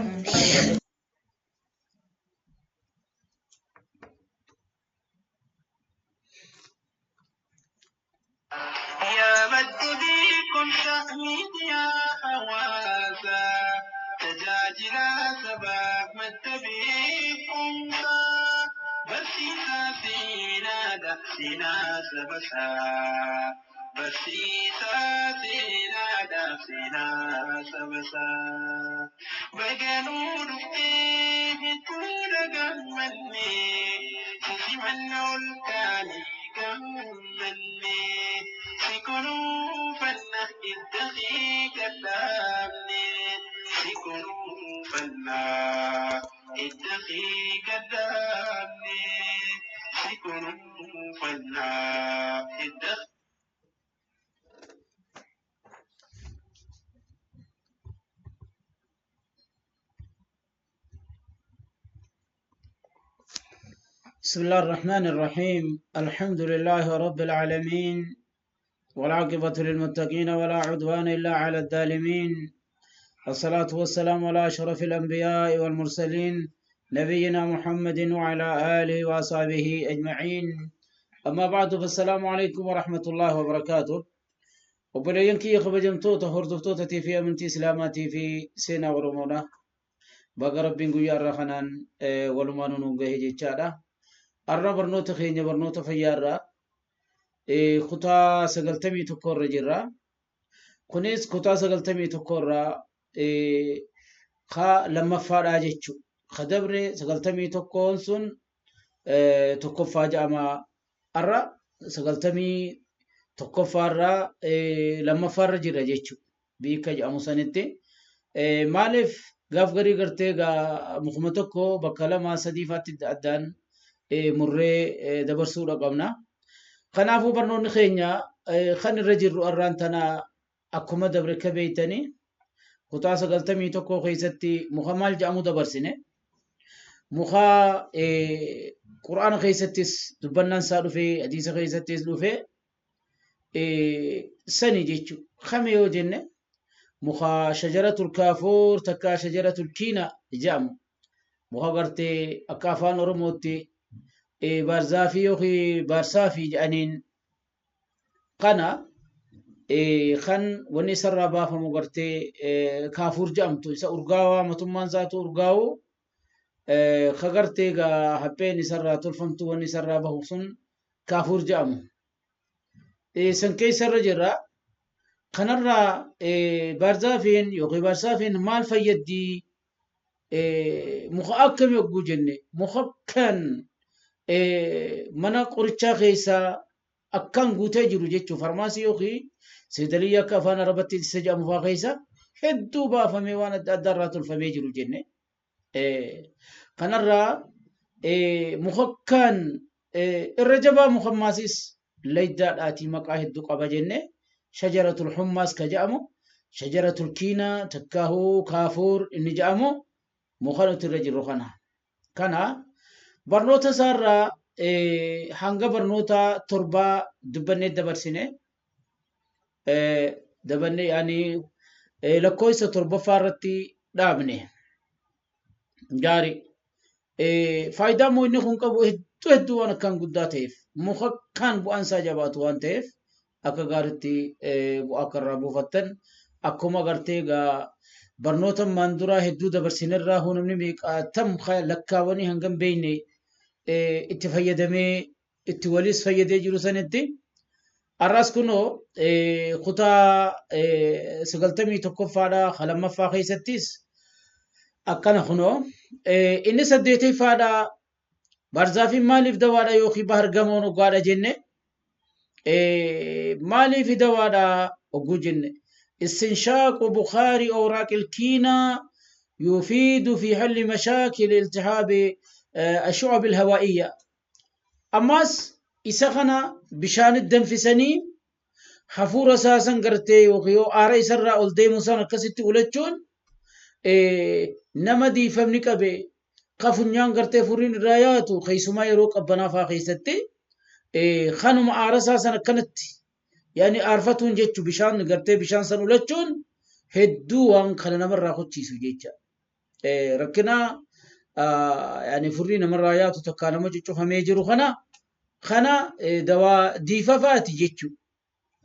يا مد بكم شأني يا حواسا تجاجلا سبا مد بكم برسيسا سينا دحسنا سبسا برسيسا سينا دحسنا سبسا بقالوا رفتيه طول قمني سيمن الكالي قمني سكنوا فنه الدقي كلامني سكنوا فنه الدقي كلامني سكنوا فنه الدقي. بسم الله الرحمن الرحيم. الحمد لله رب العالمين، والعاقبة للمتقين، ولا عدوان إلا على الظالمين. الصلاة والسلام على أشرف الأنبياء والمرسلين، نبينا محمد وعلى آله وأصحابه أجمعين. أما بعد، فالسلام عليكم ورحمة الله وبركاته. Obboleeyyan kiyya kabajamtoota hordoftoota fi amantii Islaamaatii fi seenaa Oromoodha. Baga Rabbiin guyyaa irraa kanaan walumaan nu gahe jechaadha. Har'a barnoota keenya barnoota fayyaa irraa kutaa 91 irra jirra. Kunis kutaa 91 irraa ka lammaffaadha jechuudha. Ka dabre 91 sun tokkoffaa jedhama. Har'a 91ffaa irraa lammaffaa irra jira jechuudha. Biikka jedhamu sanitti. Maaliif gaaf garii gartee gaa mukuma tokko bakka lama sadii faatti addaan murree dabarsuudha qabna. Kanaafuu barnoonni keenya kan irra jirru har'aan tana akkuma dabre akka beektanii kutaa 91 keessatti muka maal jedhamu dabarsine. Muka Qur'aana keessattis dubbannaan isaa dhufe, hadiisa keessattis dhufe sani jechuudha. Kami yoo jenne, muka shajaratul kaafuur takka shajaratul kiina jedhamu. Muka gartee akka afaan Oromootti baarzaafii yookiin baarsaafii jedhaniin kana, kan wanni isarraa baafamu gartee kaafuur jedhamtu, isa urgaawaa matummaan isaatu urgaawu, ka gartee gaa hapheen isarraa tolfamtu, wanni isarraa bahu sun kaafuur jedhamu. San keessa irra jirra. Kanarraa baarzaafiin yookiin baarsaafiin maal fayyaddi, muka akkamii hogguu jenne, muka kan mana qorichaa keessaa akkaan guutee jiru jechuun farmaasii yookiin seedaliyyaa akka afaan Arabatti isa jedhamu fa'aa keessa hedduu baafamee waan adda addaa irraa tolfamee jiru jenne. Kanarraa muka kan irra jabaa mukammaasis laydaadhaatii maqaa hedduu qaba jenne. Shajaratul hummaas ka jedhamu, shajaratul kiinaa takkaahuu kaafuur inni jedhamu muka nuti irra jirru kana. Kana barnoota isaarraa hanga barnoota torbaa dubbannee dabarsine dabanne, yaani lakkoofsa torbaffaa irratti dhaabne. Gaarii. Faayidaa immoo inni kun qabu hedduu hedduu waan akkaan guddaa ta'eef, muka akkaan bu'aan isaa jabaatu waan ta'eef, akka gaariitti bu'aa akka irraa buufattan, akkuma gartee egaa barnoota ammaan duraa hedduu dabarsinerraa hoo namni meeqaatam lakkaawanii hangam beekne itti fayyadamee itti waliis fayyadee jiru sanitti, har'as kunoo kutaa 91ffaadha ka lammaffaa keessattis akkana kunoo inni saddeeteffaadha. Barzaafiin maaliif dawaadha yookiin bahar gamoon hoggaadha jenne, maaliif dawaadha hogguu jenne, istinshaaqu bukhaari awraaqil kiinaa yufiidu fi halli mashaakil iltihaabi ashu'ab alhawaa'iyya. Ammaas isa kana bishaanit danfisanii hafuura isaa san gartee yookiin yoo aara isarraa ol deemu san akkasitti ulachuun, nama diifamni qabe, ka funyaan gartee furriin irraa yaatu, keessumaa yeroo qabbanaa faa keessatti kanuma aara isaa san akkanatti yaani aarfatuun jechu, bishaan gartee bishaan san ulachuun hedduu waan kana namarraa kuchiisu jecha. Rakkina yaani furrii namarraa yaatu takkaa nama cuccufamee jiru kana kana dawaa diifafaati jechuudha.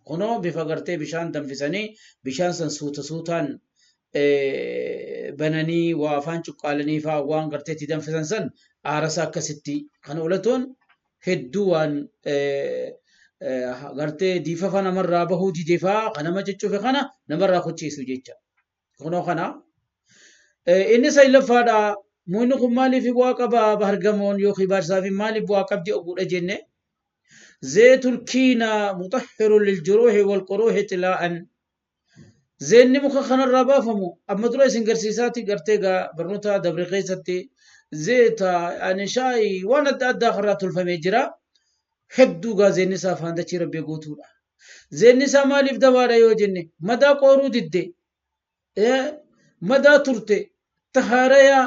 Kunoo bifa gartee bishaan danfisanii bishaan san suuta suutaan bananii waa afaan cuqqaalanii fa'aa waan gartee itti danfisan san aarasa akkasitti kan oolatoon hedduu waan gartee diifafa namarraa bahuu dide fa'aa kan nama cuccufe kana namarraa kuchiisu jecha. Kunoo kana inni saglaffaadha. Mukni kun maaliif bu'aa qaba baargamoon yookiin baarsaafiin maaliif bu'aa qabdi oguudha jenne. Zeetul kiina mutahhiru liljuruuhi walquruuhi xilaa'an. Zeenni muka kanarraa baafamu amma dura isin garsiisaati gartee gaa barnoota dabre keessatti zeeta ani shaayii waan adda addaa karraa tolfamee jira. Hedduu gaa zeenni isaa afaan dachii rabbii guutuudha. Zeenni isaa maaliif dawaadha yoo jenne madaa qooruu didde madaa turte tahaarayaa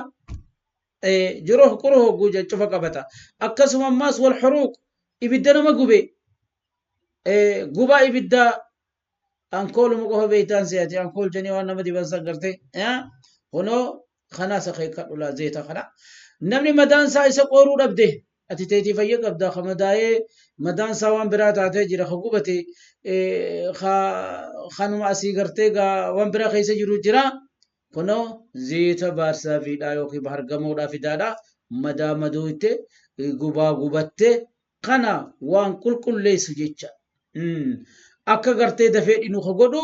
jiruh quruh hogguu jedhan cufa qabata. Akkasuma ammaas wal huruuq ibidda nama gube gubaa ibiddaa ankooluma qofa beektaan se'ati ankool jedhanii waan nama diban san garte kunoo kanaas akeekkadhu laa zeeta kana. Namni madaan isaa isa qooruu dhabde ati teetii fayya qabda ka madaa'ee madaan isaa waan biraa taatee jira ka gubate ka kanuma asii gartee gaa waan biraa keessa jiru jira. Kunoo zeeta baarsaa fiidhaa yookiin bahargamoodhaa fidaadha. Madaa madooyte gubaa gubatte kana waan qulqulleessu jecha. Akka gartee dafee dhinu ka godhu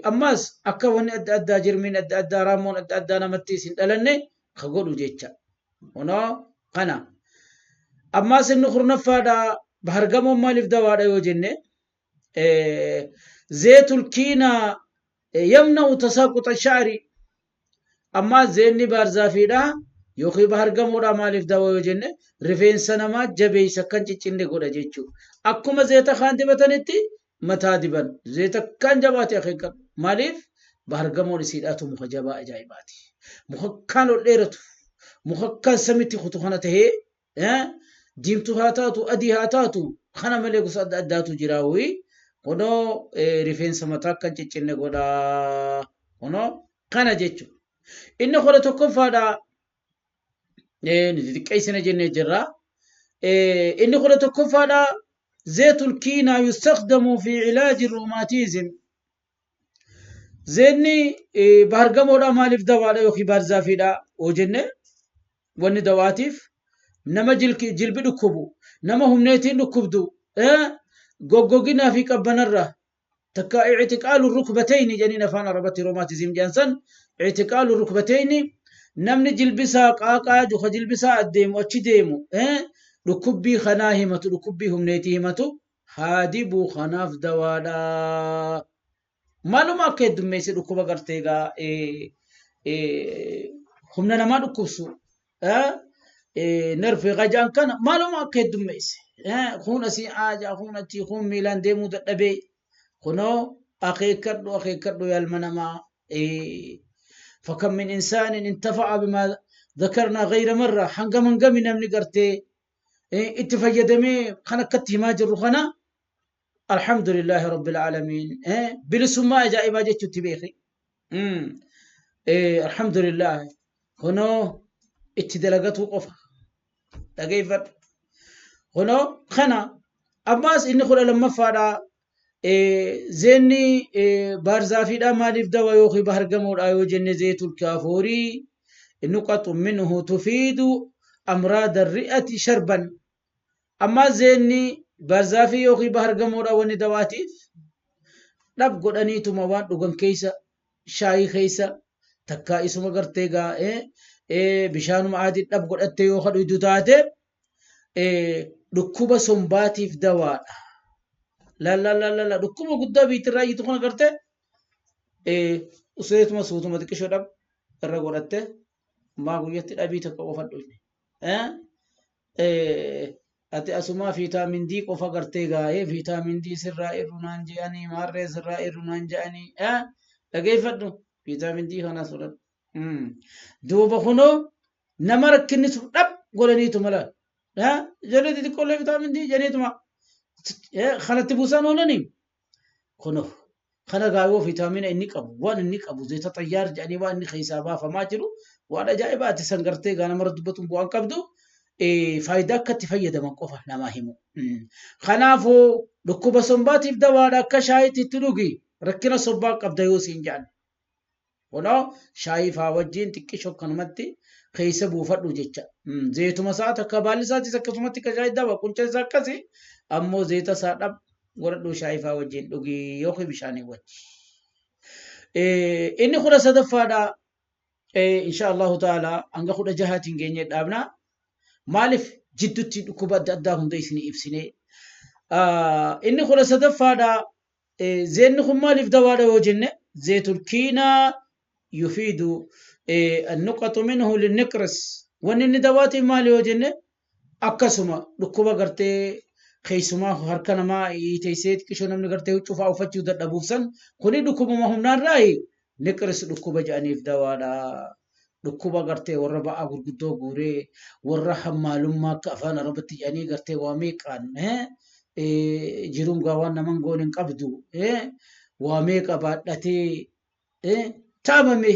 ammas akka wanni adda addaa jirmiin adda addaa raammoon adda addaa namatti isin dhalanne ka godhu jecha. Kunoo kana. Ammas inni kurnaffaadha bahargamoon maaliif dawaadha yoo jenne zeetul kiinaa yamna'u tasaaquxa sha'ri. Ammaa zeenni baarzaafiidha yookiin bahargamoodha maaliif dawa yoo jenne rifeensa namaa jabeessa kan ciccinne godha jechuudha. Akkuma zeeta kaan dibatanitti mataa diban zeeta kan jabaate akeekkadhu. Maaliif bahargamoon isiidhaatu muka jabaa ajaa'ibaati. Muka kaan ol dheeratu muka kaan samitti kutu kana tahee diimtuu haa taatu adii haa taatu kana malee gosa adda addaatu jira wayii kunoo rifeensa mataa kan ciccinne godha kunoo kana jechuudha. Inni 11ffaadha nuti xiqqeessina jennee jirra. Inni 11ffaadha zeetul kiinaa yustakdamu fi ilaaji ruumaatiizim. Zeenni baargamoodha maaliif dawaadha yookiin baarzaafiidha yoo jenne wanni dawaatiif nama jilbi dhukkubu nama humneetiin dhukkubdu goggoginaa fi qabbanarra takka ictiqaalu rukbateyni jedhaniin afaan arabatti roomaatizim jedhan san ictiqaalu rukbateyni namni jilbisaa qaaqaa juka jilbisaa addeemu achi deemu dhukkubbii kanaa himatu dhukkubbii humneetii himatu haa dibuu kanaaf dawaadha. Maaluma akka heddummeesse dhukkuba gartee egaa humna namaa dhukkubsu nerfii qajaan kana maaluma akka heddummeesse kun asii aajaa kun achii kun miilaan deemuu dadhabee kunoo akeekkadhu akeekkadhu yaalma namaa fakam min insaanin intafa'a bimaa dhakarnaa gayra marra hangam hangami namni gartee itti fayyadamee kan akkatti himaa jirru kana alhamdulillaahi rabbil aalamiin bilisummaa ajaa'ibaa jechuutti beeki alhamdulillah kunoo itti dalagatuu qofa dhageeffadhu kunoo kana ammaas inni 12ffaadha zeenni baarzaafiidha maaliif dawa yookiin bahargamoodha yoo jenne zeetul kaafuurii nuqaxu minhu tufiidu amraada ri'ati sharban. Ammaa zeenni baarzaafii yookiin bahargamoodha wanni dawaatiif dhab godhaniituma waan dhugan keessa shaayii keessa takkaa isuma gartee gaa bishaanuma adii dhab godhattee yoo kadhuydu taate dhukkuba sombaatiif dawaadha. La la la la la dhukkuba guddaa biitirraa iyyatu kana gartee useetuma suutuma xiqqishoo dhab irra godhatte maa guyyatti dhabii tokko qofa dhuyne. Ati asumaa fiitaamin D qofa gartee gaa'ee fiitaamin D sirraa irru naan je'anii maarree sirraa irru naan je'anii dhageeffadhu fiitaamin D kanas fudhadhu. Duuba kunoo nama rakkinni sun dhab godhaniituma laal. Ijoollee xixiqqoollee fiitaamin D jedhaniituma kanatti buusaan oolanii kunoo Kana gaa yoo viitaamina inni qabu waan inni qabu zeeta xayyaar jedhanii waan inni keessaa baafamaa jiru waan ajaa'ibaati san gartee gaa namarra dubbatuun bu'aan qabdu faayidaa akka itti fayyadaman qofa namaa himu. Kanaafuu dhukkuba sombaatiif dawaadha akka shaayiitti itti dhugi rakkina sombaa qabda yoo siin jedhan. Kunoo shaayii faa wajjin xiqqisho akkanumatti keessa buufadhu jecha. Zeetuma isaa takka baalli isaatis akkasumatti akka shaayii dawa qunceen isaa akkasi ammoo zeeta isaa dhab godhadhu shaayii faa wajjin dhugi yookiin bishaanii wajji. Inni 13ffaadha. Insha Allahu ta'ala hanga 16tiin geenyee dhaabna. Maaliif jidduutti dhukkuba adda addaa hunda isinii ibsine. Inni 13ffaadha. Zeenni kun maaliif dawaadha yoo jenne zeetul kiinaa yufiidu annuqatu minhu linniqris wanni inni dawaatiin maali yoo jenne akkasuma dhukkuba gartee keessumaa harka namaa hiiteessee xiqqishoo namni gartee huccuu fa'aa uffachuu dadhabuuf san kuni dhukkubuma humnaarraayi niqris dhukkuba jedhaniif dawaadha. Dhukkuba gartee warra ba'aa gurguddoo guuree warra hammaalummaa akka afaan arabatti jedhanii gartee waa meeqaan jiruun gaa waan naman goone hin qabdu waa meeqa baadhatee taabame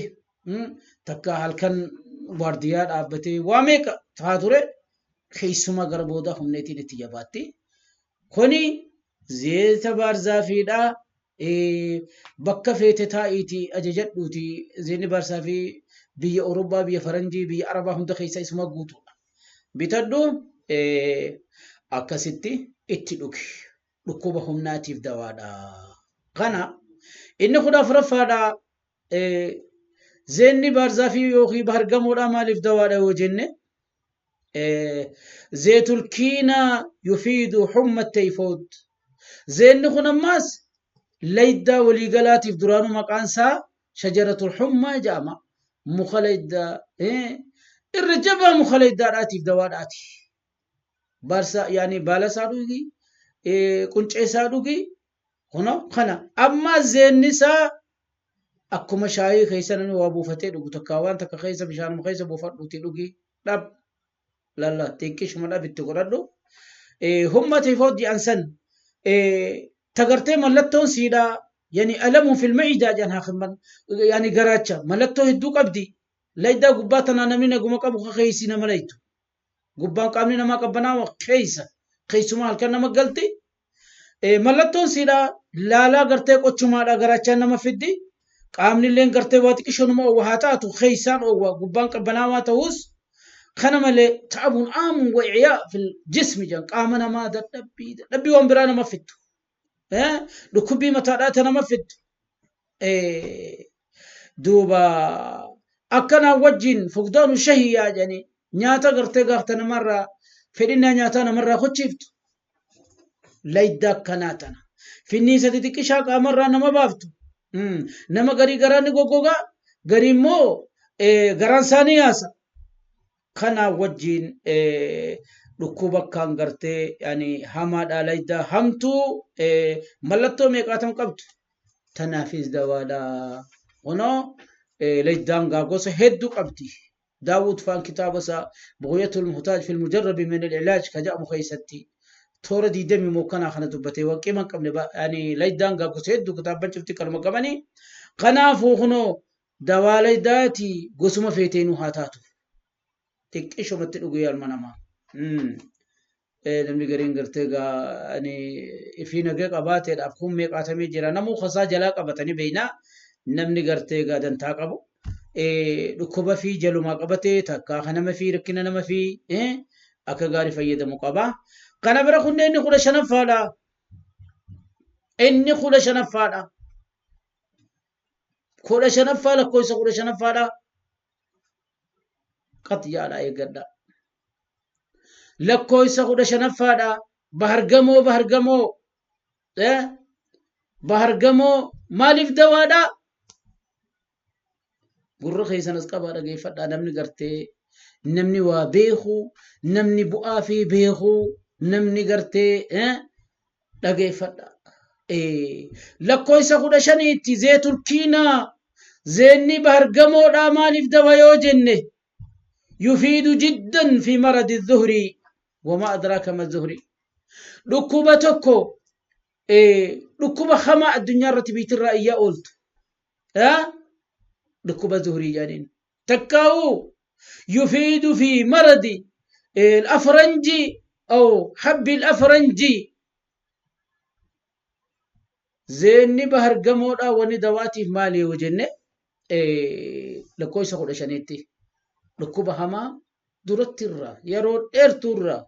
takka halkan waardiyaa dhaabbatee waa meeqa taa ture keessumaa gara boodaa humneetiin itti jabaatti. Kuni zeeta baarzaafiidha. Bakka feete taa'iitii ajajadhuuti zeenni baarsaafii biyya Awurooppaa, biyya Faranjii, biyya Arabaa hunda keessa isuma guutuudha. Bitadhu akkasitti itti dhugi. Dhukkuba humnaatiif dawaadha. Kana inni 14ffaadha. Zeenni baarzaafii yookiin bahargamoodha maaliif dawaadha yoo jenne zeetul kiinaa yufiidu humma tayfood. Zeenni kun ammaas laydaa waliigalaatiif duraanuu maqaan isaa shajaratul hummaa jedhama. Muka laydaa irra jabaa muka laydaadhaatiif dawaadhaati. Baarsa yaani baala isaa dhugi, quncee isaa dhugi, kuno kana amma zeenni isaa akkuma shaayii keessa namni waa buufatee dhugu takka waan takka keessa bishaanuma keessa buufadhuuti dhugi dhab lalla xiqqishuma dhab itti godhadhu. Humma tiifood jedhan san tagartee mallattoon siidhaa yani alamu fil ma'idaa jedhan haakimman yani garaacha mallattoo hedduu qabdi. Laydaa gubbaa tanaa namni naguma qabu ka keessi nama laytu. Gubbaan qaamni namaa qabbanaawa keessa keessumaa halkan nama galti. Mallattoon siidhaa laalaa gartee qochumaadha garaachaan nama fiddi. Qaamni illee gartee waa xiqqishoo nama oowwa haa taatu keessaan oowwa gubbaan qabbanaawaa ta'us kana malee ta'abuun aamuun wa'iyaa fil jismi jedhan qaama namaa dadhabbii dadhabbii waan biraa nama fiddu. Dhukkubbii mataadhaa ta nama fiddu. Duuba akkanaa wajjin fuqdaanu shahiyyaa jedhanii nyaata gartee gaafta namarraa fedhinnaa nyaataa namarraa kochiiftu layda akkanaa tana finniisa xixiqqishaa qaamarraa nama baaftu nama garii garaan ni goggogaa garii immoo garaan isaa ni yaasa kanaa wajjin dhukkuba akkaan gartee yani hamaadha layda hamtuu mallattoo meeqaatam qabdu tanaafis dawaadha kunoo laydaan gaa gosa hedduu qabdi. Daawud faan kitaaba isaa Bughyatul Muhtaaj fil Mujarrabi min al-Ilaaj ka jedhamu keessatti toora diidamii mookkanaa kana dubbatee waan qima hin qabne yani laydaan gaa gosa hedduu kitaabban cufti kanuma qabanii kanaafuu kunoo dawaa laydaati gosuma feeteenuu haa taatu xiqqishumatti dhugee alma namaa. Namni gariin gartee gaa ani ifii nagee qabaateedhaaf kun meeqaatamee jira namuu kasaa jalaa qabatanii beeynaa namni gartee gaa dantaa qabu dhukkuba fi jalumaa qabatee takkaa ka nama fi rakkina nama fi akka gaarii fayyadamu qaba. Kana bira kunneen inni 15ffaadha. Inni 15ffaadha. 15ffaa lakkoofsa 15ffaadha. Qatyaadha eeggadha. Lakkoofsa 15ffaadha. Bahargamoo bahargamoo bahargamoo maaliif dawaadha? Gurra keessan as qabaa dhageeffadhaa namni gartee namni waa beeku namni bu'aa fi beeku namni gartee dhageeffadha. Lakkoofsa 15tti zeetul kiinaa zeenni bahargamoodhaa maaliif dawa yoo jenne yufiidu jiddan fi maradi zuhrii wamaa adraaka ma zuhrii dhukkuba tokko Dhukkuba hamaa addunyaa irratti biitirraa iyyaa ooltu. Dhukkuba zuhurii jedhaniin. Takkaa'uu yufiidu fi maradi al-afranji aw habbi al-afranji. Zeenni bahar gamoodhaa wanni dawaatiif maali yoo jenne lakkoofsa 15tti dhukkuba hamaa duratti irraa yeroo dheertuu irraa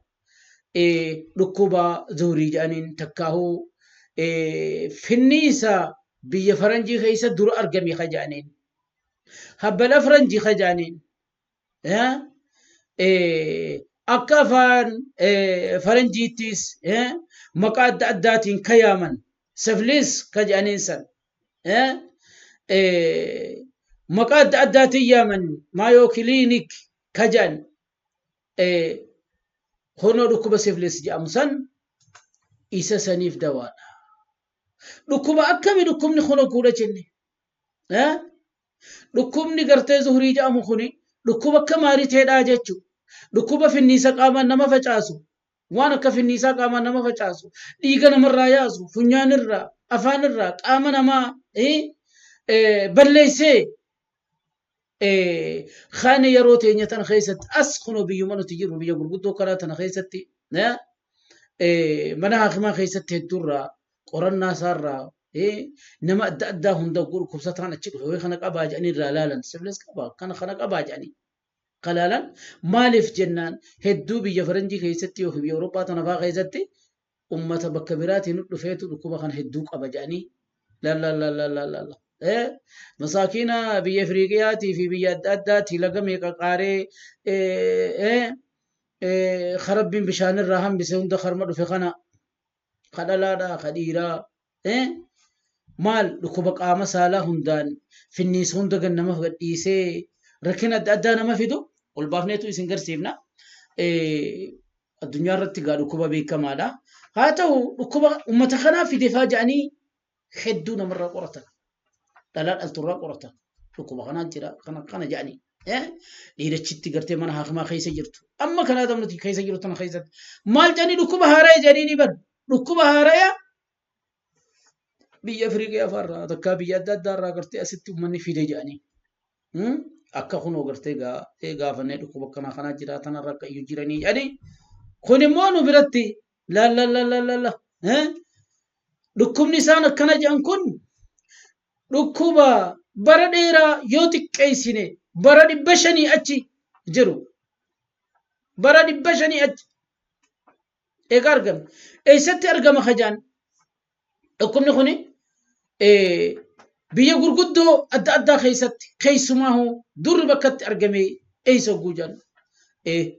dhukkuba zuhurii jedhaniin takkaahuu finniisa biyya faranjii keessa dura argame ka jedhaniin habbala faranjii ka jedhaniin akka afaan faranjiittis maqaa adda addaatiin kayaaman syphilis ka jedhaniin san maqaa adda addaatiin yaaman Mayo Clinic ka jedhan honoo dhukkuba syphilis jedhamu san isa saniif dawaadha. Dhukkuba akkami dhukkubni kun ogguudha jenne? Dhukkubni gartee zuhurii jedhamu kuni dhukkuba akka maariteedhaa jechuudha. Dhukkuba finniisa qaamaan nama facaasu, waan akka finniisaa qaamaan nama facaasu, dhiiga namarraa yaasu, funyaanirraa, afaanirraa, qaama namaa balleessee kan yeroo teenya tana keessatti as kunoo biyyuma nuti jirru biyya gurguddoo karaa tana keessatti mana haakimaa keessatti hedduurraa qorannaa isaarraa nama adda addaa hunda dhukkubsataan achi dhufe kana qabaa jedhanii irraa laalan syphilis qabaa kana kana qabaa jedhanii kalaalan maaliif jennaan hedduu biyya faranjii keessatti yookiin biyya Awurooppaa tana fa'aa keessatti ummata bakka biraatiin dhufeetu dhukkuba kana hedduu qaba jedhanii la la la la la la la masaakiina biyya Afriiqiyaatii fi biyya adda addaatii laga meeqa qaaree karabbiin bishaanirraa hambise hunda karma dhufe kana ka dhalaadhaa ka dhiiraa maal dhukkuba qaama saalaa hundaan finniisa hunda gan nama gadhiisee rakkina adda addaa nama fidu ol baafneetu isin garsiifna. Addunyaa irratti gaa dhukkuba beekamaadha. Haa ta'u dhukkuba uummata kanaa fidefaa jedhanii hedduu namarraa qoratan. Dhalaa dhalturraa qoratan. Dhukkuba kanaa jira kana kana jedhanii. Dhiirachitti gartee mana haakimaa keessa jirtu. Amma kanaa nuti keessa jiru tana keessatti. Maal jedhanii dhukkuba haaraa jedhanii ni banu. Dhukkuba haaraa biyya Afriikaa afaarraa takkaa biyya adda addaarraa gartee asitti uummanni fide jedhanii. Akka kunoo gartee gaafannee dhukkuba akkanaa kanaa jira tanarra akka iyyuu jiranii jedhanii. Kun immoo nu biratti la la la la la la. Dhukkubni isaan akkana jedhan kun dhukkuba bara dheeraa yoo xiqqeessine bara 500 achi jiru. Bara 500 achi. Egaa argame. Eessatti argama kajaan? Dhukkubni kuni biyya gurguddoo adda addaa keessatti keessumaa hoo durri bakkatti argame eessa hogguu jedhan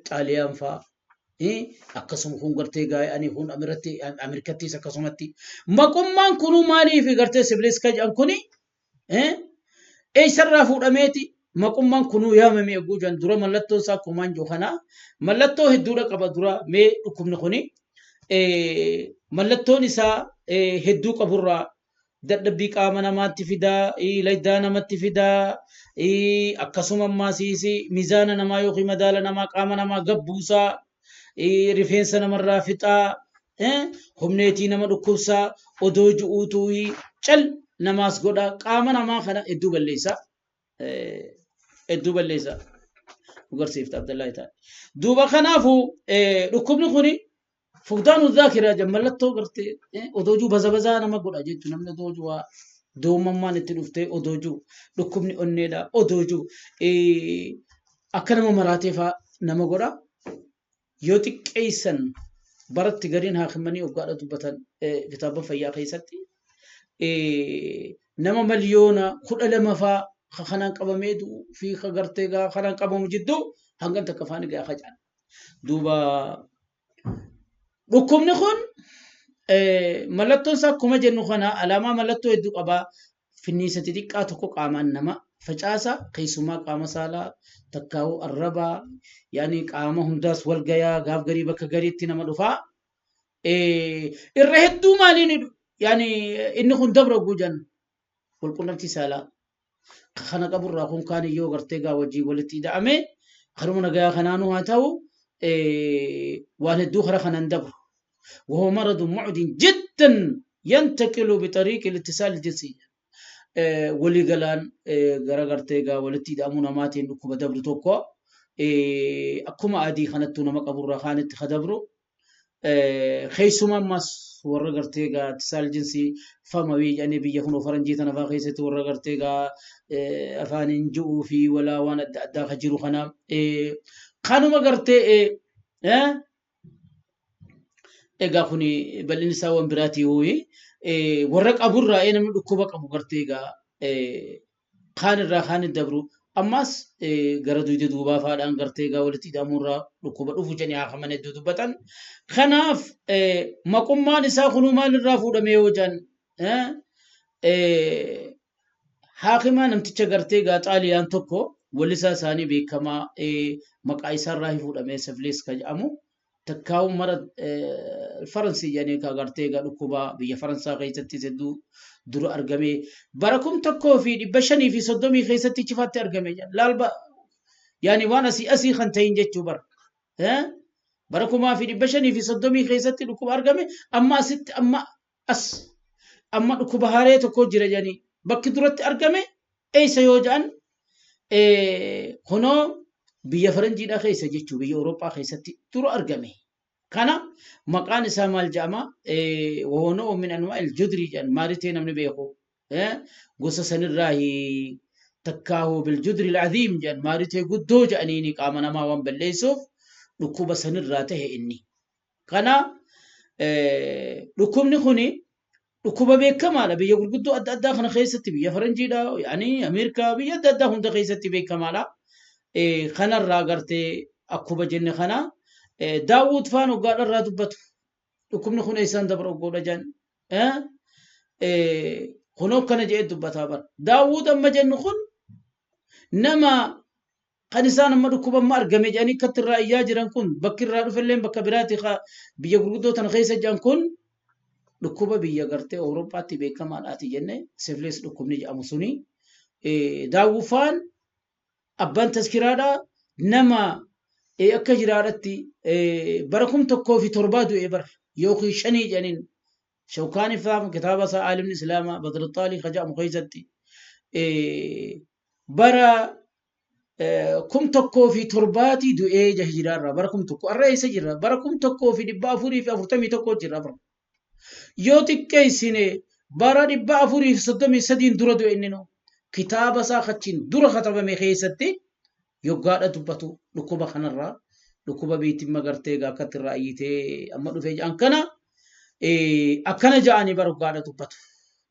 Xaaliyaan fa'aa akkasuma kun gartee gaa'anii kun Ameerikattis akkasumatti maqummaan kunuu maaliif gartee syphilis ka jedhan kuni eessarraa fuudhameeti maqummaan kunuu yaamame hogguu jedhan dura mallattoo isaa akkumaan jiru kana mallattoo hedduudha qaba dura mee dhukkubni kuni mallattoon isaa hedduu qaburraa dadhabbii qaama namaatti fidaa, laydaa namatti fidaa, akkasuma ammaasiis mizaana namaa yookiin madaala namaa qaama namaa gabbuusaa, rifeensa namarraa fixaa, humneetii nama dhukkubsaa, odoo ju'uutuu cal namaas godha, qaama namaa kana hedduu balleessa. Hedduu balleessa. Nu garsiifta Abdallaa ta'a. Duuba kanaafuu dhukkubni kuni fuqdaanu dhaakiraa jedhan mallattoo gartee odoo juu baza bazaa nama godha jechuun namni odoo juu waa doomammaan itti dhuftee odoo juu dhukkubni onneedha odoo juu akka nama maraatee faa nama godha. Yoo xiqqeessan baratti gariin haakimanii hoggaadha dubbatan kitaaba fayyaa keessatti nama 12 miliyoona faa ka kanaan qabamee du'u fi ka gartee gaa kanaan qabamu jidduu hangan takka faani gaa kacaan. Duuba dhukkubni kun mallattoon isaa akkuma jennu kana alaamaa mallattoo hedduu qaba. Finniisa xixiqqaa tokko qaamaan nama facaasa keessumaa qaama saalaa takkaa'uu arrabaa yaani qaama hundaas wal gayaa gaaf garii bakka gariitti nama dhufaa. Irra hedduu maaliin yaani inni kun dabra guujan walqunnamtii saalaa kana qaburraa kun kaan iyyoo gartee gaa wajjin walitti ida'ame karuma nagayaa kanaanuu haa ta'u waan hedduu kara kanan dabru. وهو مرض معد جدا. Yantaqilu bixariiqi littisaal jinsii walii galaan gara gartee egaa walitti hidhamuu namaatiin dhukkuba dabru tokko akkuma adii kanattuu nama qaburraa kaanitti ka dabru keessumaa ammas warra gartee egaa ittisaal jinsii famawii jedhanii biyya kunoo faranjii tana faa keessatti warra gartee egaa afaaniin ji'uu fi walaa waan adda addaa ka jiru kana kanuma gartee egaa kuni bal'inni isaa waan biraatii hooyi warra qaburraa namni dhukkuba qabu gartee egaa kaan irraa kaan dabru ammas gara duyda duubaa faadhaan gartee egaa walitti hidhamuurraa dhukkuba dhufu jedhanii haakaman hedduu dubbatan. Kanaaf maqummaan isaa kunuu maalirraa fuudhame yoo jedhan Haakimaa namticha gartee egaa Xaaliyaan tokko wallisaa isaanii beekamaa maqaa isaarraa fuudhamee Sifliis ka jedhamu takkaa'u mara Faransii jedhanii ka gartee egaa dhukkuba biyya Faransaa keessattis hedduu dura argame bara 1530 keessatti chifaatti argame jedhan laalba yaani waan asii asii kan ta'in jechuu bara bara 1530 keessatti dhukkuba argame amma asitti amma as amma dhukkuba haaree tokko jira jedhanii bakki duratti argame eessa yoo jedhan kunoo biyya faranjiidhaa keessa jechuu biyya Awurooppaa keessatti dura argame. Kana maqaan isaa maal jedhama? Wahoonoo min anwaa il-judrii jedhan maaritee namni beeku gosa sanirraahi takkaahu biljudri al-aziim jedhan maaritee guddoo jedhaniini qaama namaa waan balleessuuf dhukkuba sanirraa tahe inni. Kana dhukkubni kuni dhukkuba beekamaadha biyya gurguddoo adda addaa kana keessatti biyya faranjiidha yaani Ameerikaa biyya adda addaa hunda keessatti beekamaadha. Kanarraa gartee akkuma jenne kana Daawud faan hoggaadharraa dubbatu dhukkubni kun eessaan dabra hoggoodha jedhan. Kunoo akkana jedhee dubbataa bara. Daawud amma jennu kun nama Kan isaan amma dhukkuba amma argame jedhanii akkatti irraa iyyaa jiran kun bakki irraa dhufelleen bakka biraati ka biyya gurguddoo tana keessa jiran kun dhukkuba biyya gartee Awurooppaatti beekamaadhaati jenne siflis dhukkubni jedhamu suni. Daawwufaan abbaan taskiraadha nama akka jiraadhatti bara 1007 du'e bara yookiin shanii jedhaniin Shawkaani faa kitaaba isaa aalimni islaamaa Badruxaalii ka jedhamu keessatti bara 1007 du'ee jahi jiraarraa bara 1000 arra eessa jirra bara 1441 jirra bara yoo xiqqeessine bara 433 dura du'e inni noo kitaaba isaa kachiin dura katabame keessatti yoggaadha dubbatu dhukkuba kanarraa dhukkuba biitti magartee egaa akkatti irraa iyyitee amma dhufee jedhan kana akkana ja'anii bara yoggaadha dubbatu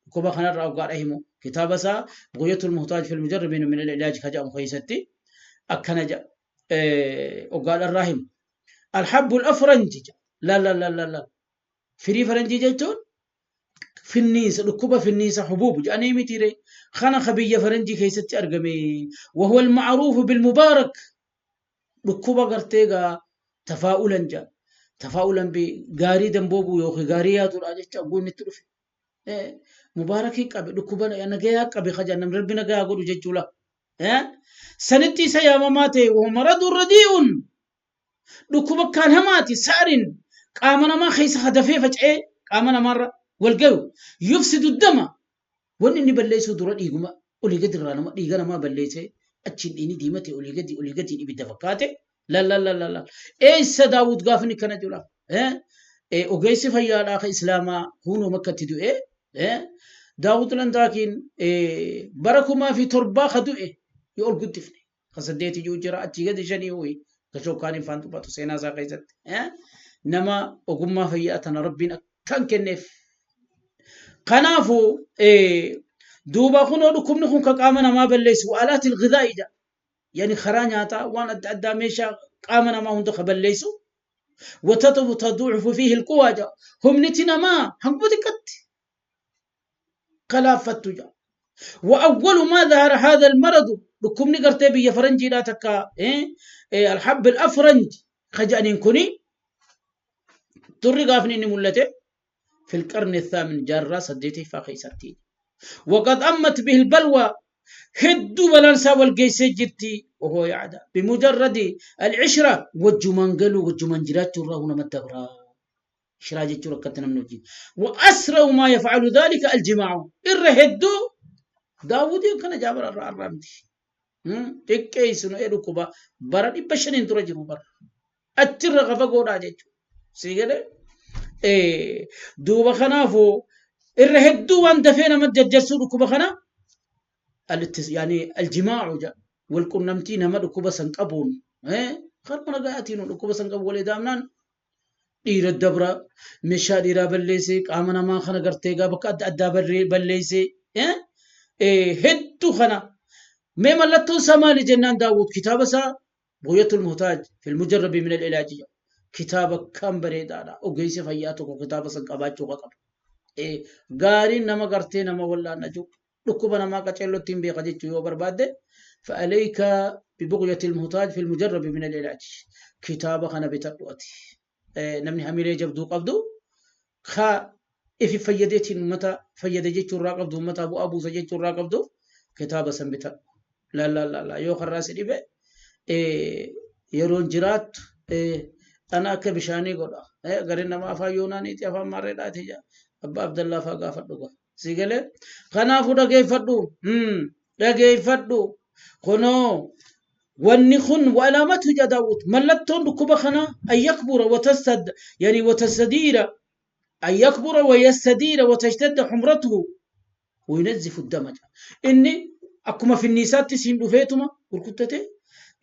dhukkuba kanarraa yoggaadha himu kitaaba isaa Bughyatul Muhtaaj fil Mujarribiin min al-Ilaaj ka jedhamu keessatti akkana jedha yoggaadha irraa himu Alhabbul Afranji jedha la la la la la firii faranjii jechuun finniisa dhukkuba finniisa hubuub jedhanii mitiire kana ka biyya faranjii keessatti argame wahuwa alma'ruufu bilmubaarak dhukkuba gartee gaa tafaa'ulan jedha tafaa'ulan bi gaarii damboobuu yookiin gaarii yaaduudha jecha oguu inni itti dhufe mubaarakii qabe dhukkuba nagayaa qabe kaja namni rabbi nagayaa godhu jechuudha sanitti isa yaamamaa ta'e wahuwa maradun radii'un Dhukkuba akkaan hamaati sa'rin qaama namaa keessa ka dafee faca'ee qaama namaarra wal gayu yufsidu dama wanni inni balleessuu dura dhiiguma olii gadi irraa nama dhiiga namaa balleessee achiin dhiigni diimate olii gadi olii gadiin ibidda fakkaate lallallallalla eessa daawud gaafni kana jira ogeessi fayyaadhaa ka islaamaa huunoo makkatti du'e daawud landaakiin bara 1007 ka du'e yoo ol guddifne ka saddeeti jiru jira achii gadi shanii ho'i ka shookaan faan dubbatu seenaa isaa keessatti nama ogummaa fayyaa tana rabbiin akkan kenneef. Kanaafuu duuba kunoo dhukkubni kun ka qaama namaa balleessu alaatil ghidaa'i jedha. Yani karaa nyaataa waan adda addaa meeshaa qaama namaa hunda ka balleessu watatu taduufu fiihi alquwaa jedha. Humniti namaa hanguma xiqqatti kalaaffattu jedha. Wa awwalu maa dhahara haadha almaradu dhukkubni gartee biyya faranjiidhaa takka alhabbi alafranj ka jedhaniin kuni turri gaafni inni mul'ate fil qarni thaamin jaarraa saddeetiffaa keessatti. Waqad ammat bihi albalwa hedduu balaan isaa wal geessee jirti وهو يعدى بمجرد العشرة wajjumaan galuu wajjumaan jiraachuu irraa nama dabraa. Shiraa jechuun akkatti namni hojii. Wa asra'u maa yaf'alu dhaalika aljimaacu. Irra hedduu Daawudiin kana jaabara irraa arraamti. Xiqqeessinu ee dhukkuba bara 500 dura jiru bara. Achirra ka fagoodhaa jechuudha. Sii galee? Duuba kanaafuu irra hedduu waan dafee nama jajjarsuu dhukkuba kana yani aljimaacu jedha. Walqunnamtii nama dhukkuba san qabuun karuma nagayaatiin dhukkuba san qabu walii daamnaan dhiira dabra meeshaa dhiiraa balleessee qaama namaa kana gartee egaa bakka adda addaa balleessee hedduu kana mee mallattoon isaa maali jennaan Daawud kitaaba isaa Bughyatul Muhtaaj fil Mujarrabi min al-Ilaaj jedhu kitaaba kan bareedaadha ogeessi fayyaa tokko kitaaba san qabaachuu qaba. Gaariin nama gartee nama wallaanna jiru dhukkuba namaa qaceellotti hin beeka jechuu yoo barbaadde fa'aleyka bibughyatil muhtaaj fil mujarrabi min al-ilaaj kitaaba kana bitadhu ati namni hamilee jabduu qabdu ka ifi fayyadeetiin ummata fayyada jechuu irraa qabdu ummata bu'aa buusa jechuu irraa qabdu kitaaba san bitadhu la la la la yoo karraa si dhibe yeroon jiraattu ana akka bishaanii godha gariin nama afaan yoonaaniiti afaan maarreedhaati jaa abbaa abdallaa faa gaafadhu gaa Si galee? Kanaafuu dhageeffadhu. Dhageeffadhu. Kunoo wanni kun walaamatu jedha Daawud. Mallattoon dhukkuba kanaa an yakbura watastad yani watastadiira an yakbura wayastadiira watashtadda humratuhu wayunazzifu dama jedha. Inni akkuma finniisaatti siin dhufeetuma gurguttatee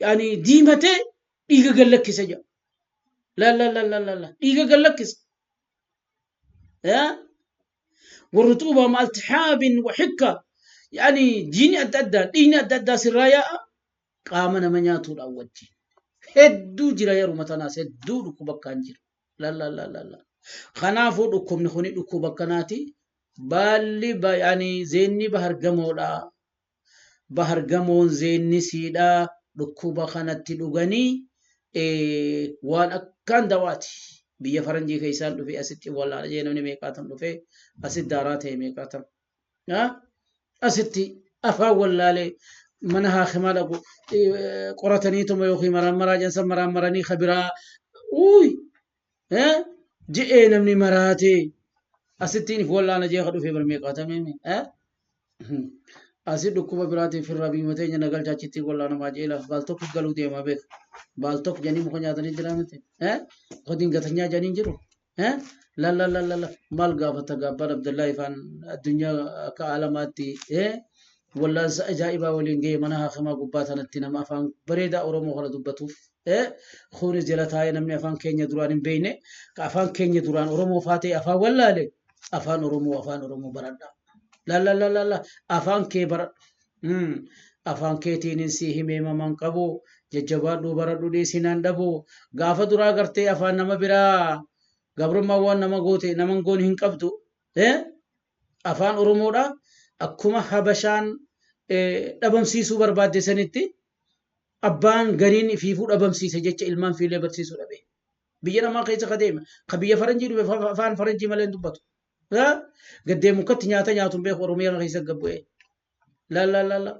yani diimatee dhiiga gad lakkisa jedha. La la la la la la dhiiga gad lakkisa. والرطوبة مع التحاب وحكة يعني jiini adda addaa dhiigni adda addaa sirraa yaa'a qaama nama nyaatuudhaan wajjin hedduu jira yeruma tanaas hedduu dhukkuba akkaan jira la la la la la kanaafuu dhukkubni kuni dhukkuba akkanaati baalli yani zeenni bahar gamoodha bahar gamoon zeenni siidha dhukkuba kanatti dhuganii waan akkaan dawaati. Biyya faranjii keessaan dhufe asitti wallaana jee namni meeqaatam dhufe asitti daaraa ta'e meeqaatam. Asitti afaan wallaalee mana haakimaa dhaqu qorataniituma yookiin maraammaraa jensan maraammaranii kabiraa uuy je'ee namni maraatee asittiin if wallaana jee ka dhufe bar meeqaatamee Asi dhukkuba biraatiif firraa biyyuma teenya na galcha achitti wallaanamaa jee laaf baal tokko galuu deema beeka. Baal tokko jedhanii muka nyaatanii jira miti. Muka dingatanyaa jedhanii jiru. La la la la la maal gaafata gaabbaan Abdullaahi faan addunyaa akka alamaatti wallaansa ajaa'ibaa waliin ga'e mana haakimaa gubbaa tanatti nama afaan bareedaa Oromoo kana dubbatuuf. Kunis jala taa'ee namni afaan keenya duraan hin beekne ka afaan keenya duraan Oromoo faa ta'e afaan wallaale afaan Oromoo afaan Oromoo baradhaa. La la la la la afaan kee baradhu. Afaan keetiin si himee maman qabu jajjabaadhuu baradhu dhiisinaan dhabu gaafa duraa gartee afaan nama biraa gabrummaa waan nama goote naman goon hin qabdu. Afaan Oromoodha akkuma Habashaan dhabamsiisuu barbaadde sanitti abbaan gariin ifiifuu dhabamsiise jecha ilmaan fiilee barsiisuu dhabe. Biyya namaa keessa ka deeme ka biyya faranjii dhufe afaan faranjii malee hin dubbatu. Gaddee mukatti nyaata nyaatu hin beeku Oromiyaa keessa gad bu'ee. La la la la.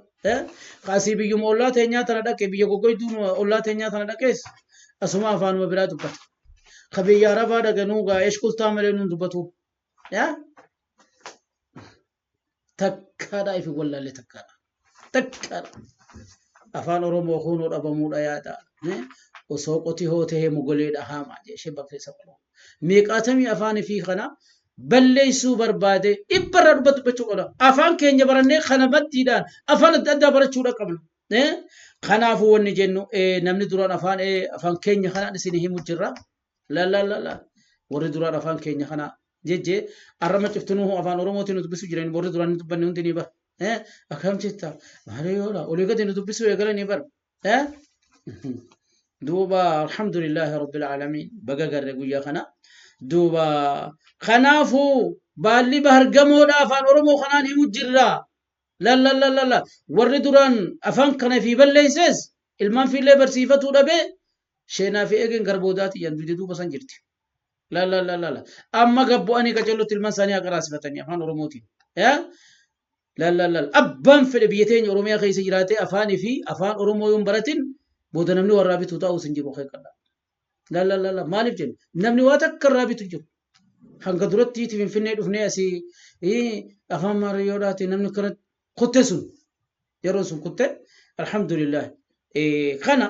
Kaasii biyyuma ollaa teenyaa tana dhaqe biyya goggoyduun ollaa teenyaa tana dhaqees asuma afaanuma biraa dubbata. Ka biyya Arabaa dhaqe nuu gaa eesh qultaa malee nuun dubbatu. Takkaadha ifi wallaalle takkaadha. Takkaadha. Afaan Oromoo kunoo dhabamuudha yaada. Osoo qotihoo tahee mogolee dhahaama jee bakkeessa qabu. Meeqaatamii afaan ifii kana balleessuu barbaade dhibbarraa dhibba dubbachuu qabna. Afaan keenya barannee kana maddiidhaan afaan adda addaa barachuudha qabna. Kanaafuu wanni jennu namni duraan afaan afaan keenya kanaan isin himu jirra. La la la la warri duraan afaan keenya kana jejje arrama cuftinuu afaan Oromootiin nu dubbisu jiran warri duraan nu dubbanne hundi ni bara. Akkam jetta maali yoodha olii gadi nu dubbisuu eegalanii bara. Duuba alhamdulillahi rabbil aalamiin baga garre guyyaa kana. Duuba kanaafuu baalli bahar gamoodha afaan Oromoo kanaan himu jirra. La la la la la warri duraan afaan kana fi balleesses ilmaan fiillee barsiifatuu dhabee sheenaa fi eegeen garboodaati yan duyda duuba san jirti. La la la la la amma gabbu'anii qacellotti ilmaan isaanii haa qaraasifatanii afaan Oromootiin. La la la abbaan fedhe biyya teenya Oromiyaa keessa jiraatee afaanii fi afaan Oromoo yoon baratin booda namni warraa bitu taa'us hin jiru keekkadha. La la la la maaliif jenna namni waa takka irraa bitu hin jiru. Hanga duratti Finfinnee dhufnee asii afaan maariyyoodhaati namni kana kutte sun yeroo sun kutte alhamdulillah. Kana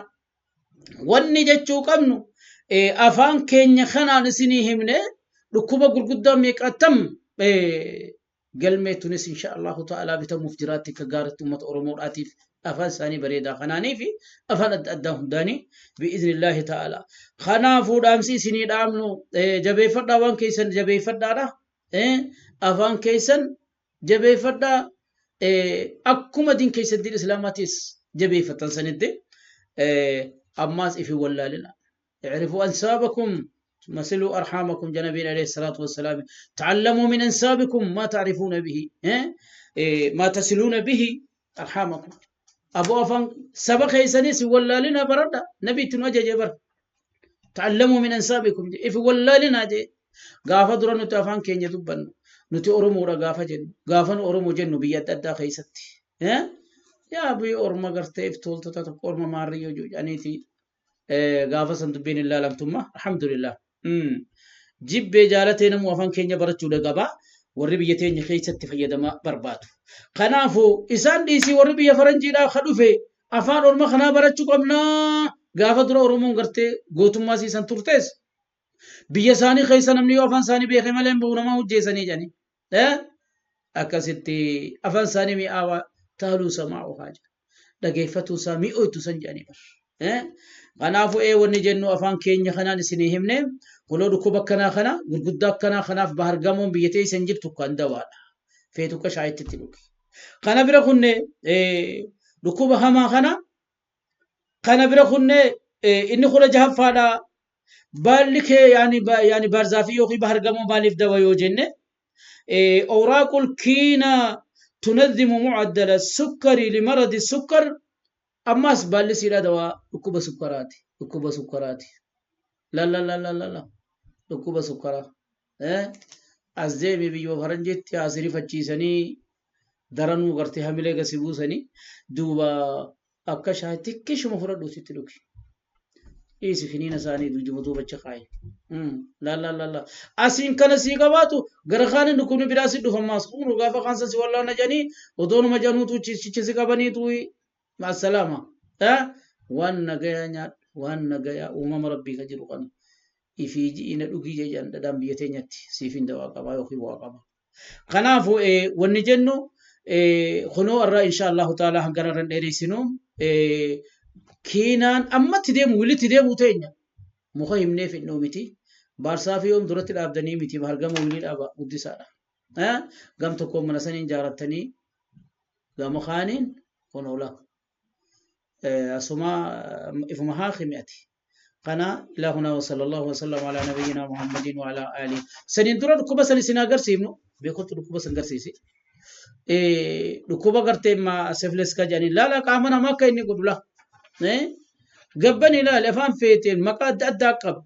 wanni jechuu qabnu afaan keenya kanaan isinii himne dhukkuba gurguddaa meeqatam galmee tunis insha Allahu ta'ala bitamuuf jiraatti akka gaaritti uummata Oromoodhaatiif afaan isaanii bareedaa kanaanii fi afaan adda addaa hundaanii bi'iznillaahi ta'ala. Kanaafuu dhaamsi isinii dhaamnu jabeeffadhaa waan keessan jabeeffadhaadha. Afaan keessan jabeeffadhaa akkuma diin keessan diin islaamaatis jabeeffattan sanitti ammaas ifi wallaalina. اعرفوا أنسابكم ثم صلوا أرحامكم جنبين عليه الصلاة والسلام تعلموا من أنسابكم ما تعرفون به ما تصلون به أرحامكم أبو أفن سبق يسنيس ولا لنا بردا نبي تنوجه جبر تعلموا من أنسابكم إف ولا لنا جي غافة درا نتي أفان كين يدبن نتي أورمو را غافة جن غافة أورمو جن بيات أدا خيستي يا أبي أورما غرتي إف تولت تاتك أورما ماريو جو يعني gaafa san dubbiin hin laalamtumma alhamdulillah. Jibbee jaalatee namuu afaan keenya barachuudha qaba warri biyya teenya keessatti fayyadama barbaadu. Kanaafuu isaan dhiisii warri biyya faranjiidhaa ka dhufe afaan orma kanaa barachuu qabnaa gaafa dura Oromoon gartee gootummaa siisan turtees biyya isaanii keessa namni yoo afaan isaanii beeke malee hin bahu namaa hojjeessanii jedhanii. Akkasitti afaan isaanii mi'aawaa taaluu samaa'u haa jedhu. Dhageeffatuu isaa mi'ooytu san jedhanii bar. Kanaafuu wanni jennu afaan keenya kanaan isinii himne kunoo dhukkuba akkanaa kana gurguddaa akkanaa kanaaf bahar gamoon biyya teessan jirtu kan dawaadha. Feetu akka shaayitti itti dhugi. Kana bira kunne dhukkuba hamaa kana kana bira kunne inni kudha jahaffaadha. Baalli kee yaani baarzaafii yookiin bahar gamoo maaliif dawa yoo jenne أوراق الكينة تنظم معدل السكري لمرض السكر ammas baalli siidhaa dawaa dhukkuba sukkaraati dhukkuba sukkaraati la la la la la la dhukkuba sukkaraa as deemi biyyuma faranjiitti as rifachiisanii daranuu gartee hamilee gasi buusanii duuba akka shaayii xiqqishuma fudhadhuuti dhugi dhiisi kiniina isaanii duuba duubacha kaayi la la la la asiin kana sii qabaatu gara kaanin dhukkubni biraa si dhufa ammaas kunu gaafa kaan san si wallaana jedhanii odoonuma januutu chichi si qabaniitu مع السلامة waan nagayaa nyaadhu waan nagayaa uumama rabbii ka jiru kana ifii ji'ina dhugii jedhan dhadhaan biyya teenyatti siif hin dawaa qabaa yookiin waa qaba. Kanaafuu wanni jennu kunoo irraa insha Allahu ta'ala hangana irra hin dheereessinu kiinaan ammatti deemu wilitti deemu teenya muka himneef hin miti baarsaa fi yoom duratti dhaabdanii miti hargama wilii dhaaba guddisaadha. Gam tokkoon mana saniin jaarattanii gama kaaniin kunoo laa. أسماء إفما هاخميتي قنا إلى هنا وصلى الله وسلم على نبينا محمد وعلى آله سنين درا ركوبة سنين سنا غرسيمنو بيكوت ركوبة سنغرسيسي ركوبة غرتي ما سفلس كجاني لا لا كامنا ما كايني قدلا قبني لا لفان فيتين ما قد أدقب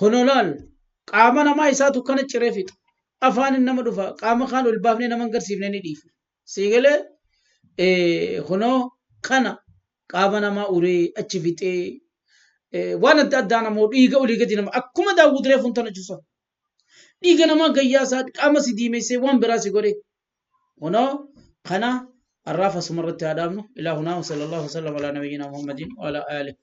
خنولال قامنا ما يساتو كان تشرفيت أفان إنما دفا قام خان والبافني نمان غرسيمني ديف سيغله خنو كان qaama namaa uree achi fixee waan adda addaa namoo dhiiga olii gadi nama akkuma daawwit reefuun tana cusa dhiiga namaa gayyaa isaa qaama si diimessee waan biraa si godhe kunoo kana arraafa asumarratti haa dhaabnu ilaa hunaa wa sallallahu wasallam alaa nabiyyinaa muhammadin wa alaa aalihi.